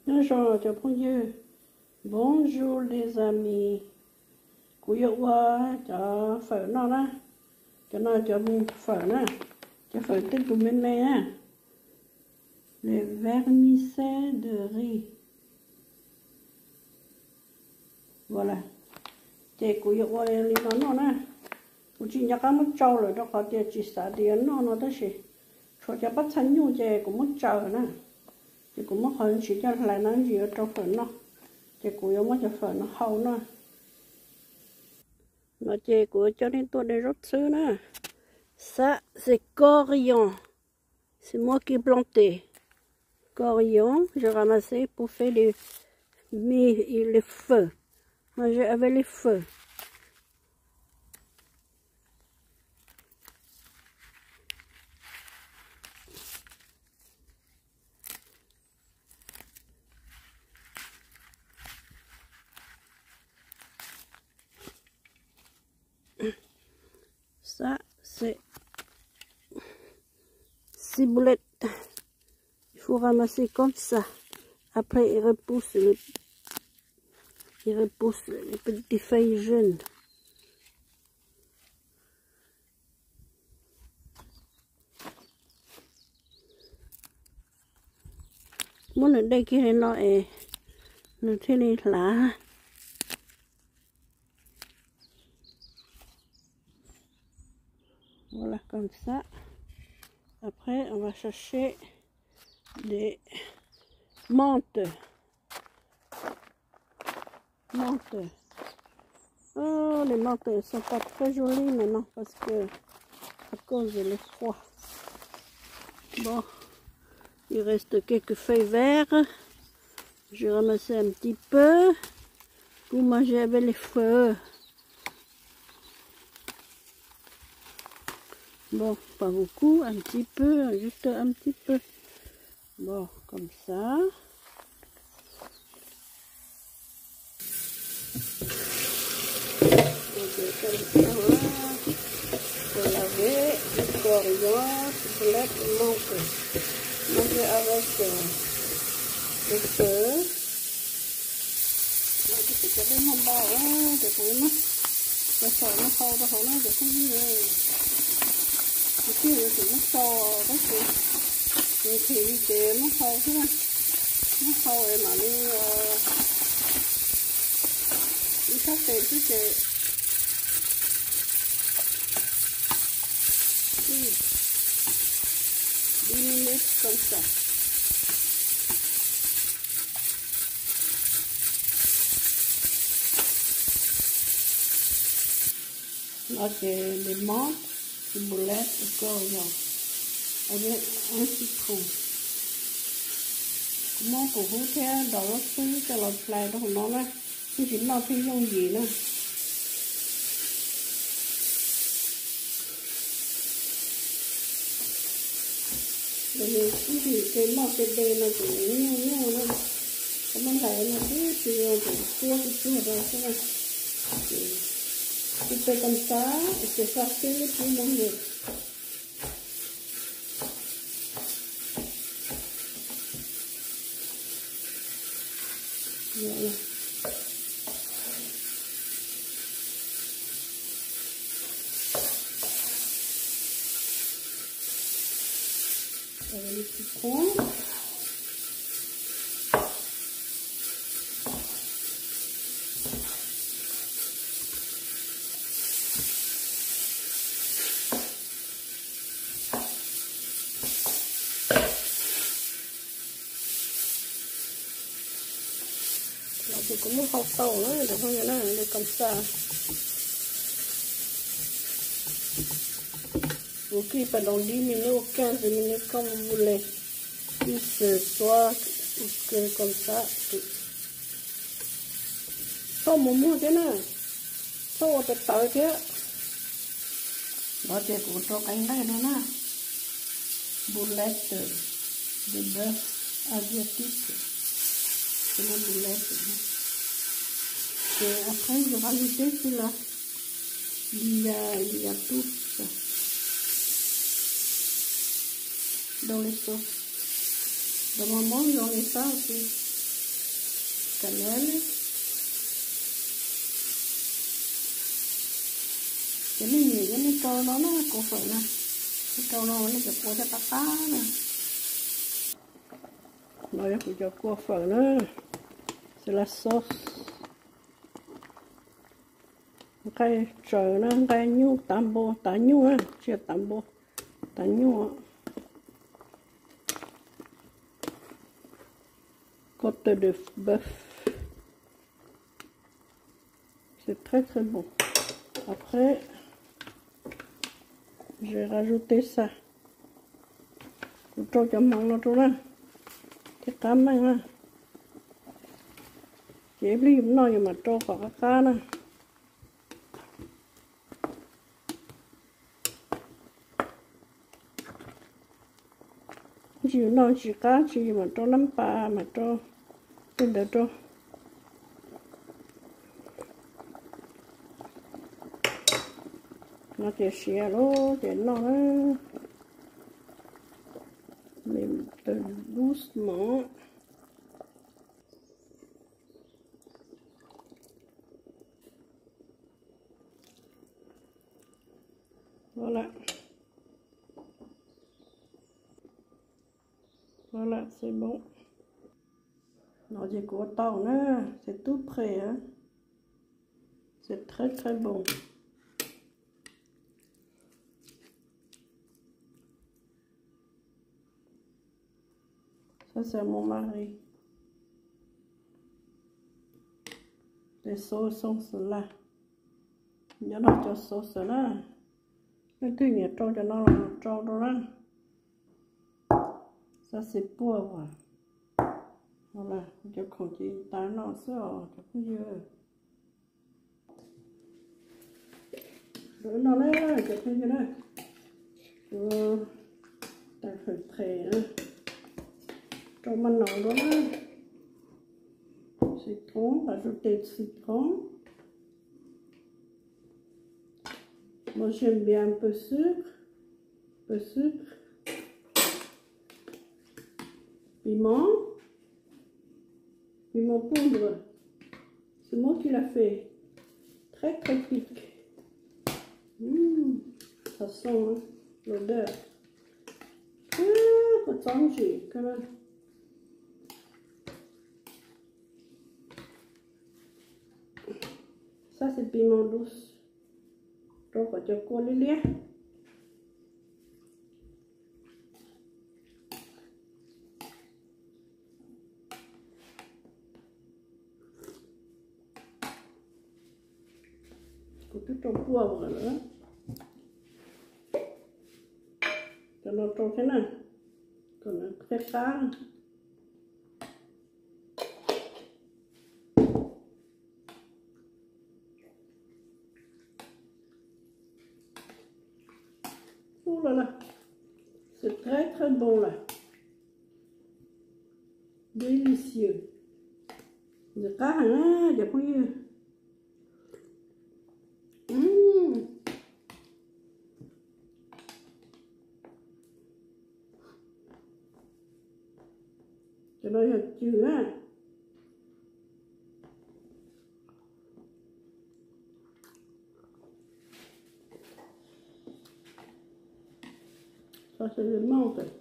Nyob zoo cov phooj ywg, bonjour les amis. Kuv yuav ua cov fawm noj na. Cov no cov fawm na, cov fawm tej tus me me na. Les vermicelles de riz. Voilà. Ces kuv yuav ua li no noj na. Kuv tsis nco qab muab tsau lawm rau qhov tias tsis xav tias yuav noj no tab sis tshuav cov pob txha nyuj ces kuv muab tsaws na. Ces kuv muab qhov ntsis coj hlais no ntsis yuav rau fawm noj. Ces kuv yuav muab cov fawm no hau na. No ces kuv coj nej tuaj de zaub txhwb na. Ça, c'est coriandre. C'est moi qui ai planté. Coriandre, je ramassais pour faire des, mes, les feuilles. Manger avec les feuilles. Ça, c'est ciboulette. Il faut ramasser comme ça. Après, il repousse le, il repousse les petites feuilles jaunes. Muab nws de kiag li no es nws thiaj li hlav. Voilà, comme ça. Après, on va chercher des menthes. Menthes. Oh, les menthes sont pas très jolies maintenant parce que à cause de le froid. Bon, il reste quelques feuilles vertes. Je ramasse un petit peu pour manger avec les feuilles. Bon, pas beaucoup, un petit peu, juste un petit peu. Bon, comme ça. Coriandre, ciboulette, menthe. Manger avec, euh, le feu. Ces kuv muab cov fawm no hau rau hauv na cov phooj ywg. Kuv twb yuav tsum muab tsau tab sis nqhis li ces muab hau xwb na. Muab hau es mam li ib sab tes xwb ces dix minutes comme ça. No ces les menthes, ciboulette, coriandre, un citron. Kuv muab kuv hub thiab daus zaub xwb coj los hlais rau hauv no na, thiaj tsis noj thiaj yooj yim na. Ib ntsis ces noj ces de no ces nyuaj nyuaj na, koj muab hlais no tib si ces tsuab tsuag rau xwb na. Ces kuv pes kom xav ces xav xwb kuv muab hlais. Ces kuv muab hau tau na cov phooj ywg na, li kom xav. Vous cuisez pendant dix minutes ou quinze minutes comme vous voulez. Cuire ce soit ou que comme ça. Txhob mus muag thiab na, txhob ua tawv tawv thiab. No ces kuv rau qaib nqaij no na. Boulettes de bœuf asiatique. Ces no boulettes. Ces après je rajoute celui-là. Il y a, il y a tout ça dans les sauces. Normalement, j'en ai pas aussi. Tam no ces nej nyiam ces nej rau no na, kua fawm na, nej rau no nej cov kua thiaj qab qab na. No yog kuv cov kua fawm na, c'est la sauce. Nqaij tsawv na, nqaij nyuj, tav npua, tav nyuj na, tsis yog tav npua, tav nyuj. Côte de bœuf. C'est très très bon. Après, je vais rajouter ça. Kuv rau cov hmoov no rau na, thiaj qab meej na. Ces ib pliag yus noj yus mam rau kom qab qab na. Ntsis yus noj tsis qab tsis yus mam rau nab pas, mam rau tej ntawd rau. No ces siav lawm ces noj na. Mem tawm dub mov. Voilà, c'est bon. No ces kuv ua tau na, c'est tout prêt, hein. C'est très très bon. Ça c'est mon mari. Ces sauces sont là. Nyob no cov sauce na, leej twg nyiam rau cov no los rau rau na. Ça c'est pour, voilà, cov khoom ces tas no xwb os cov phooj ywg. Lawv no na, cov phooj ywg na, kuv tas khawm phem na, rau maj nau rau na, citron, rau tes citron. Moi j'aime bien un peu sucre, peu sucre. Piment, piment poudre. C'est moi qui l'a fait. Très très piqué. Mmh, ça sent, hein, l'odeur. Ah, kua txob ntsim kawg na. Ça c'est piment douce. Rau kom cov kua liab liab. Kuv twb rau puag lawm. Cov no rau thiab na, kom nws thiaj qab. Ub la la, c'est très très bon là. Délicieux. Ntxim qab heev na cov phooj ywg. Cov no yog cw na. Xov xwm moj kawg.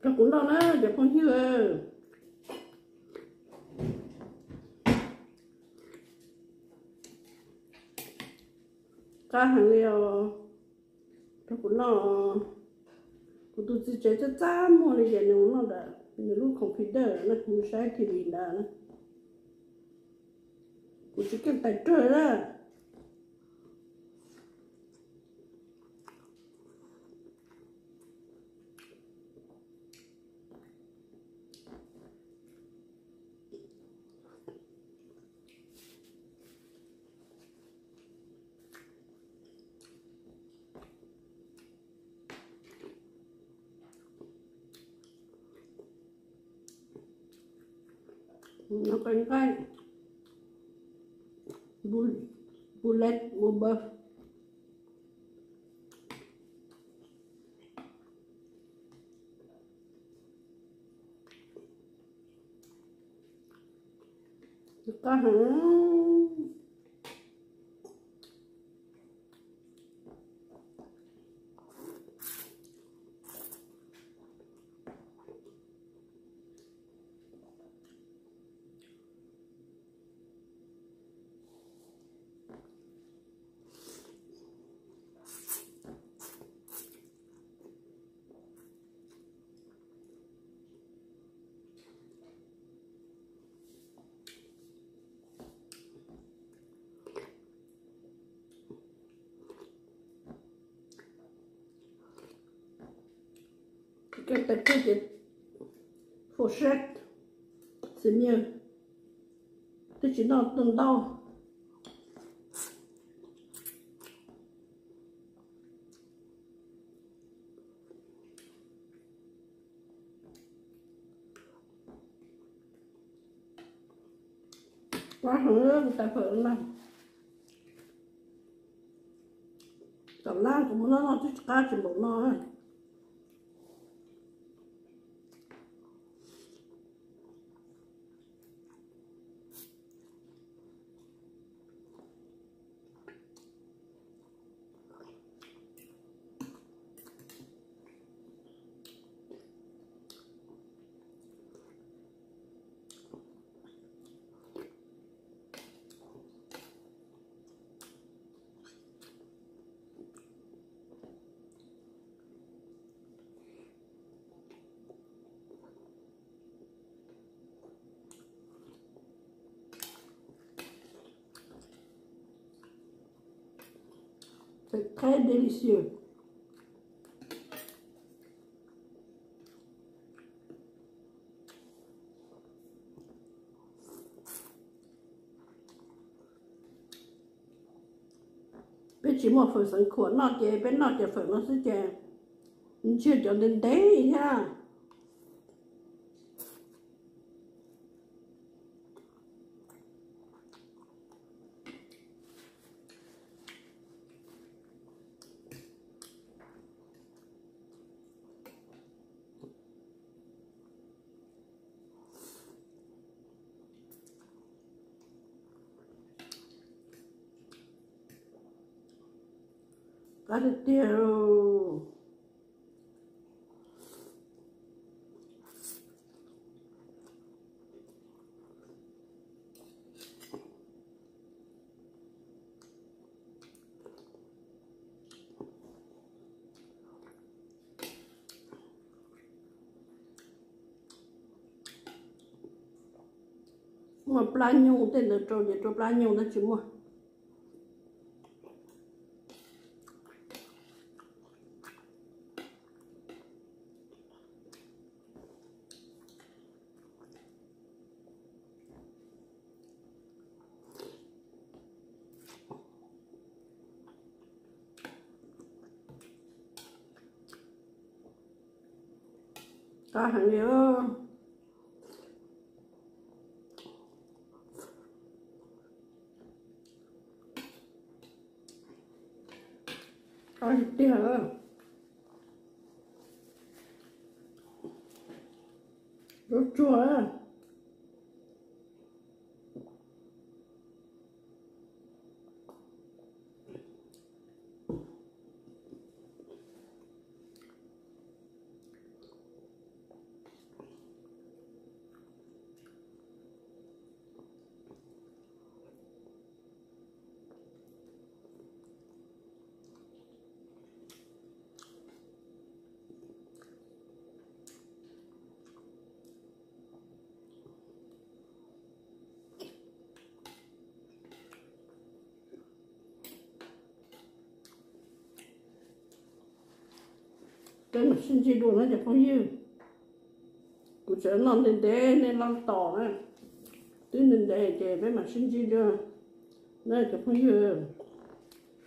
Rau kuv noj na cov phooj ywg. Qab heev li os. Rau kuv noj. Kuv tus txiv tsev txaj txaj muag li ces nws mus noj ntawm nws lub khoom phi dawj na, mus saib T V ntawd na. Kuv tsis keej tais rawg na. Nqaij nqaij, bouillette au bœuf. Qab heev. Tes peb ces fourchette, c'est mieux, twb tsis noj ntau. Qab heev tais fawm no. Tom lab kuv muab noj noj twb qab tsis npaum no. C'est très délicieux. Peb tsis muaj fawm xeev khuam noj ces peb noj cov fawm no xwb ces ntshiab cov ntev ntev thiab. Qab tiag tiag. Muaj plab nyoog, tej ntawd rau ces rau plab nyoog tab tsis muaj. Qab heev li. Qab tiag tiag. Lub tsuag. Peb mam sib ntsib dua na cov phooj ywg. Kuv tseem noj ntev ntev nej los tos na. Twb ntev ntev ces peb mam sib ntsib dua na cov phooj ywg.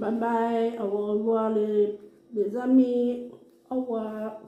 Bye bye, au revoir les, les amis, au revoir.